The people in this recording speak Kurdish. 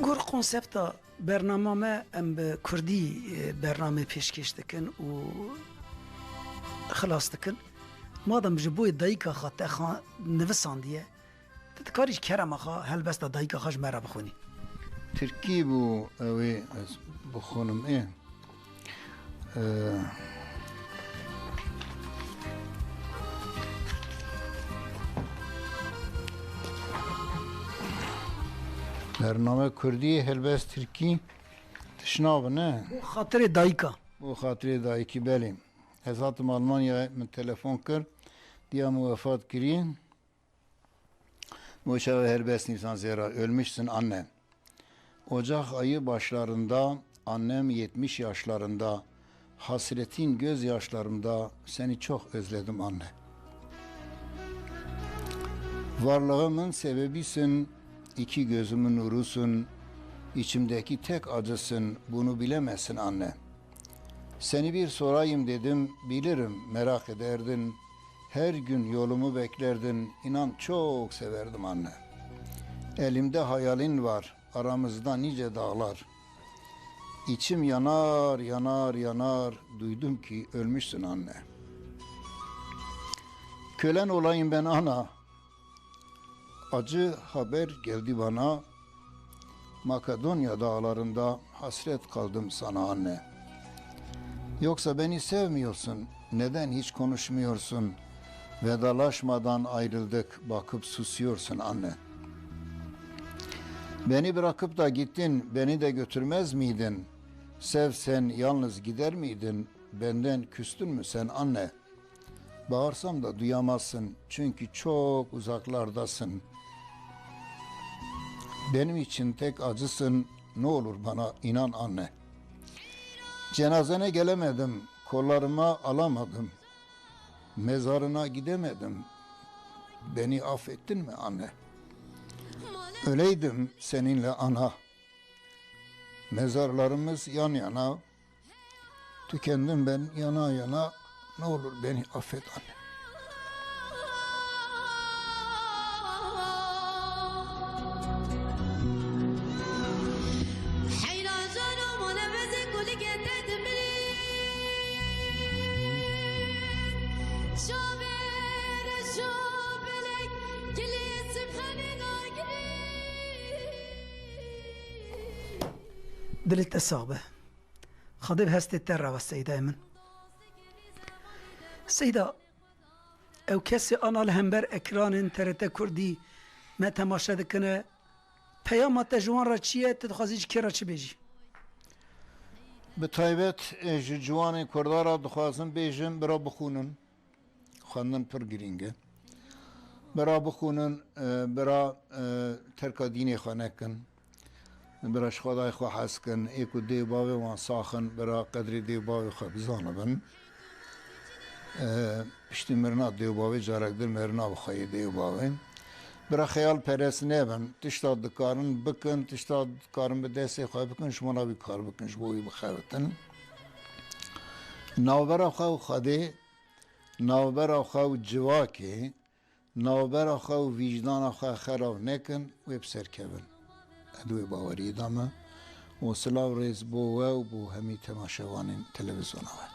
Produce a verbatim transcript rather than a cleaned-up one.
Kur konsepta bernama me, em bi kurdî, e, bernamê pêşkêş dikin û xilas dikin. Madem ji bo dayika xwe te xwe nivisandiye, tu dikarî ji kerema xwe helbesta dayika xwe ji me re bixwînî. Tirkî bû, ew ê ez bixwînim ê. Ee, Bername Kurdî, helbest Tirkî tişna bi ne? Bo xatirê dayika. Bo xatirê dayikî, belê. Ez hatim Almanyayê, min telefon kir. Diya min wefat kirî. Bo çawa helbest nivîsan zêra, ölmüşsün anne. Ocak ayı başlarında, annem yetmiş yaşlarında, hasretin gözyaşlarımda, seni çok özledim anne. Varlığımın sebebisin, iki gözümün nurusun, içimdeki tek acısın, bunu bilemezsin anne. Seni bir sorayım dedim, bilirim merak ederdin. Her gün yolumu beklerdin, inan çok severdim anne. Elimde hayalin var, aramızda nice dağlar. İçim yanar, yanar, yanar, duydum ki ölmüşsün anne. Kölen olayım ben ana, acı haber geldi bana, Makedonya dağlarında hasret kaldım sana anne. Yoksa beni sevmiyorsun, neden hiç konuşmuyorsun? Vedalaşmadan ayrıldık, bakıp susuyorsun anne. Beni bırakıp da gittin, beni de götürmez miydin? Sevsen yalnız gider miydin? Benden küstün mü sen anne? Bağırsam da duyamazsın, çünkü çok uzaklardasın. Benim için tek acısın, ne olur bana inan anne. Cenazene gelemedim, kollarıma alamadım. Mezarına gidemedim, beni affettin mi anne? Öleydim seninle ana. Mezarlarımız yan yana, tükendim ben yana yana, ne olur beni affet anne. Dilê te sax be. Xwedê bi hestê te re be Seydayê min. Seyda, ew kesê ana li hember ekranên T R T Kurdî me temaşe dikine, peyama te ji wan re çi ye, tu dixwazî ji kê re çi bêjî? Bi taybet, e, ji ciwanên Kurda re dixwazim bêjim, bira bixwînin. Xwendin pir girîng e. Bira bixwînin, e, bira, e, terka dînê xwe nekin. Bira ji Xwedayê xwe hez kin. Ê ku dê û bavê wan sax in, bira qedrê dê û bavê xwe bizanibin. E, piştî mirina dê û bavê carek din mirina bi xweyê dê û bavê. Bira xeyalperest nebin. Tişta dikarin bikin, tişta dikarin bi destê xwe bikin, ji wan re wî kar bikin, ji bo wî bixebitin. Navbera xwe û Xwedê, navbera xwe û civakê, navbera xwe û vîjdana xwe xerav nekin, wê bi ser kevin. Ez di wê baweriyê de me û silav rêz bo we û bo hemî temaşevanên televîzyona we.